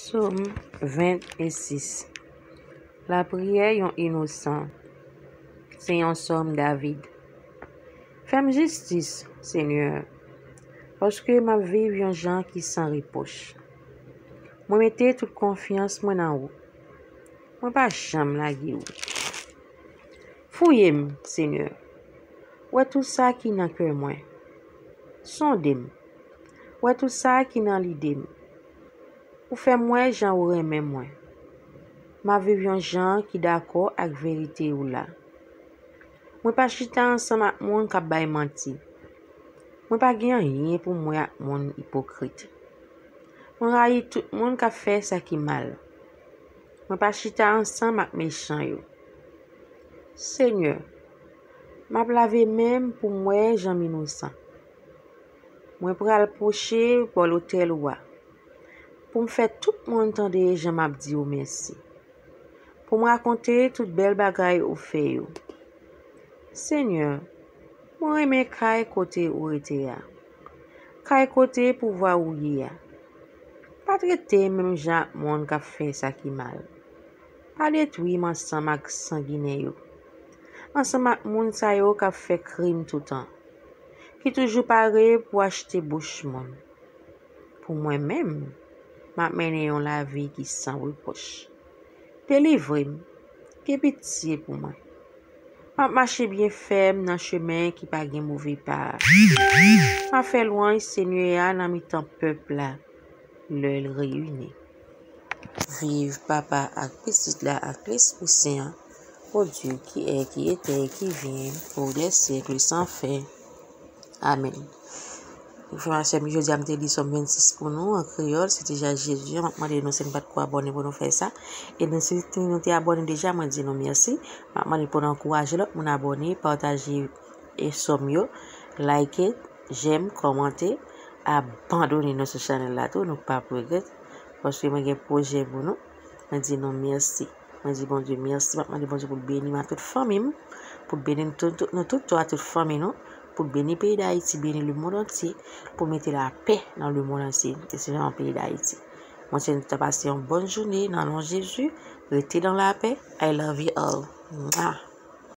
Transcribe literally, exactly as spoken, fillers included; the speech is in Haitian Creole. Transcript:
Sòm vennsis. Lapriyè yon inosan. Se yon sòm David. Fè m jistis, Senyè, paske m ap viv yon jan ki san repwòch. Mwen mete tout konfyans mwen nan ou. Mwen pa janm lage ou. Fouye m, Senyè. Wè tout sa ki nan kè mwen. Sonde m. Wè tout sa ki nan lide m. Ou fè m wè jan ou renmen mwen. M ap viv yon jan ki dakò ak verite ou la. Mwen pa chita ansanm ak moun k ap bay manti. Mwen pa gen anyen pou m wè ak moun ipokrit. Mwen rayi tout moun k ap fè sa ki mal. Mwen pa chita ansanm ak mechan yo. Senyè, m ap lave men m pou m wè jan m inosan. Mwen pral pwoche bò lotèl ou a, pou m fè tout moun tande jan m ap di w mèsi, pou m rakonte tout bèl bagay ou fè yo. Senyè, mwen renmen kay kote ou rete a, kay kote pouvwa ou ye a. Pa trete m menm jan ak moun k ap fè sa ki mal. Pa detwi m ansanm ak sanginè yo, ansanm ak moun sa yo k ap fè krim toutan, ki toujou pare pou achte bouch moun. Pou mwen menm, m ap mennen yon lavi ki san repwòch. Delivre m, gen pitye pou mwen. M ap mache byen fèm nan chemen ki pa gen move pa a. M ap fè lwanj Senyè a nan mitan pèp la, lè l reyini. Viv Papa ak Pitit la ak Lespri Sen an, Bondye ki è, ki etè, ki vyen, pou lè syèk san fen. Amèn. Frè m ak sè m, jodi a m te li Sòm vennsis pou nou an kreyòl, se te jan Jezi an. M ap mande nou, si nou pa t ko abòne, pou nou fè sa. E nou, si nou te abòne deja, mwen di nou mèsi. M ap mande pou nou ankouraje lòt moun abòne, pataje e Sòm yo, like, j'aime, kòmante, abòne nou sou chanèl la tou, nou p ap regrèt, paske mwen gen pwojè pou nou. Mwen di nou mèsi. Mwen di Bondye mèsi. M ap mande Bondye pou l beni m ak tout fanmi m, pou l beni nou tout, tout, nou tout, tou ak tout fanmi nou, pou l beni peyi Dayiti, beni lemonn antye, pou l mete lapè nan lemonn antye, espesyaman peyi Dayiti. Mwen swete nou tout pase yon bòn jounen nan non Jezi. Rete nan lapè. I love you all. Mwah.